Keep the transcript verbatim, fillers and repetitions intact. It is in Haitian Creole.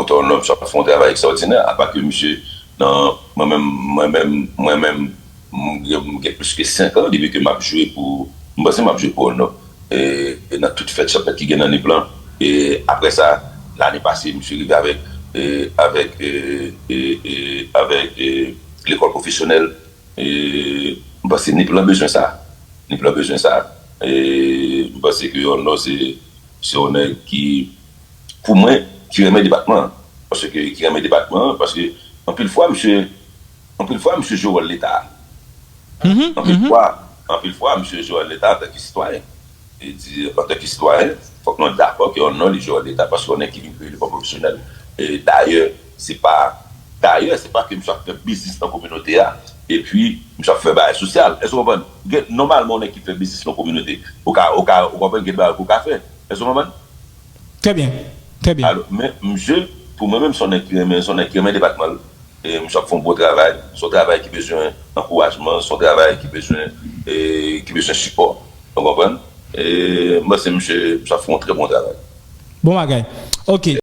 Otò Nò, misye ap fè yon travay ekstraòdinè, apa ke misye, nan, mwen menm, mwen menm, mwen menm, m gen, m gen plis ke senk an depi ke m ap jwe pou, m panse m ap jwe pou Nò. E, e nan tout fèt, chanpèt ki gen nan Nip lan. E apre sa, lane pase, misye rive avèk, e, avèk, e, e, e, avèk, e, lekòl pwofesyonèl. E m panse Nip lan bezwen sa. Nip lan bezwen sa. E m panse ke Otò Nò se, se yon nèg ki, pou mwen, ki renmen depatman an. Paske ki renmen depatman an, paske anpil fwa, misye, anpil fwa, misye jwe wòl Leta. Anpil fwa, anpil fwa, misye jwe wòl Leta antanke sitwayen. E di, antanke sitwayen, fòk nou dakò ke Otò Nò li jwe wòl Leta paske yon nèg ki vin kreye lekòl pwofesyonèl. E dayè, se pa, dayè, se pa ke misye ap fè biznis nan kominote a, epi misye ap fè bagay sosyal. Èske w konprann? Gen, nòmalman, yon nèg ki fè biznis nan kominote, ou ka, ou ka, ou konprann, gen bagay ke w ka fè. Èske w konprann? Trè byen. Trè byen. Alò, men misye, pou mwen menm, se yon nèg ki renmen, se yon nèg ki renmen depatman l. E misye ap fè yon bon travay. Se yon travay ki bezwen ankourajman, se yon travay ki bezwen, e, ki bezwen sipò. Ou konprann? E m panse misye, misye ap fè yon trè bon travay. Bon bagay. Ok.